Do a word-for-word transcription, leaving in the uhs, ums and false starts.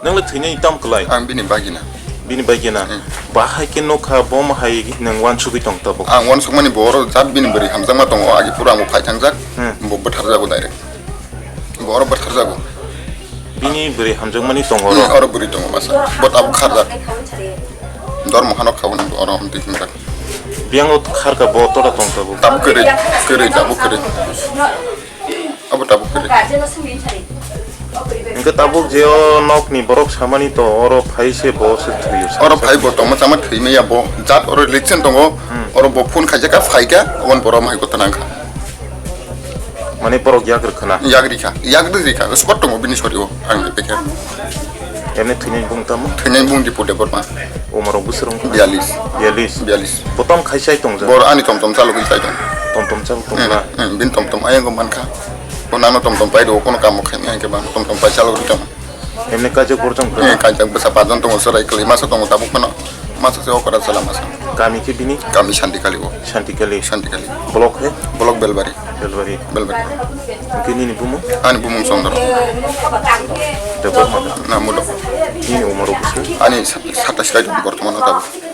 Nang le thwinai tam kwlai? Ang bini bagina. Bini bagina? Hmm. Bahai khe nokha, bo hai nang wansugwi tong tabuk? Ang wansukmani bo oro jat bini bwrwi hamjakma tongo, agi pura ang bo phai thangjak, hmm, bo bwtharjago direct. Bo oro bwtharjago. Bini bwrwi hamjakmani tongo oro? Hmm, oro bwrwi tongo masa. Bo tabuk kharjak. Dormo hano khauni bo oro hamtwi thangjak. Biyang o kharka bo tora tong tabuk? Tabuk kwrwi, kwrwi, tabuk kwrwi. Abo tabuk kwrwi. Hwnkhe tabuk je o nokni borok samani to oro phai se bo se thwiyo. Oro phai bo tongma chama thwi maya bo jat oro election tongo. Hmm. Oro bo phone khaijak kha phai kha oboni borok hai kotha nang kha. Mane borok yak rwkha na? Yak rikha, yak rikha, spot tongo bini sori o ang epekhe. Emne thwinai bung tamo? Thwinai bung Dipu Debbarma. Umarok bwswrwng? Biyalis. Biyalis? Biyalis. Bo tom khai sai tongjak? Bor ani tom tom chalogwi sai tong. Tom tom chal tong na? Hmm, hmm, bini tom tom ayang mankha. Bo nano tom tom pai do, kono kamo khai maya khe ba tom tom pai chalogwi tong. Emne kaijak borjak wngkha? Hmm, kaijak bwsa pajon tongo, chwrai kwlwi masa tongo tabuk phano. Masa se okra chala masa. Kami khe bini? Kami Santikali o. Santikali? Santikali. Block he? Block Belbari. Belbari. Belbari. Hwnkhe nini bumung? Ani bumung Chondro. Debbarma da? Na, Mudo. Nini umar o bwswk? Ani sa-, satais lai tongo bortoman o tabuk.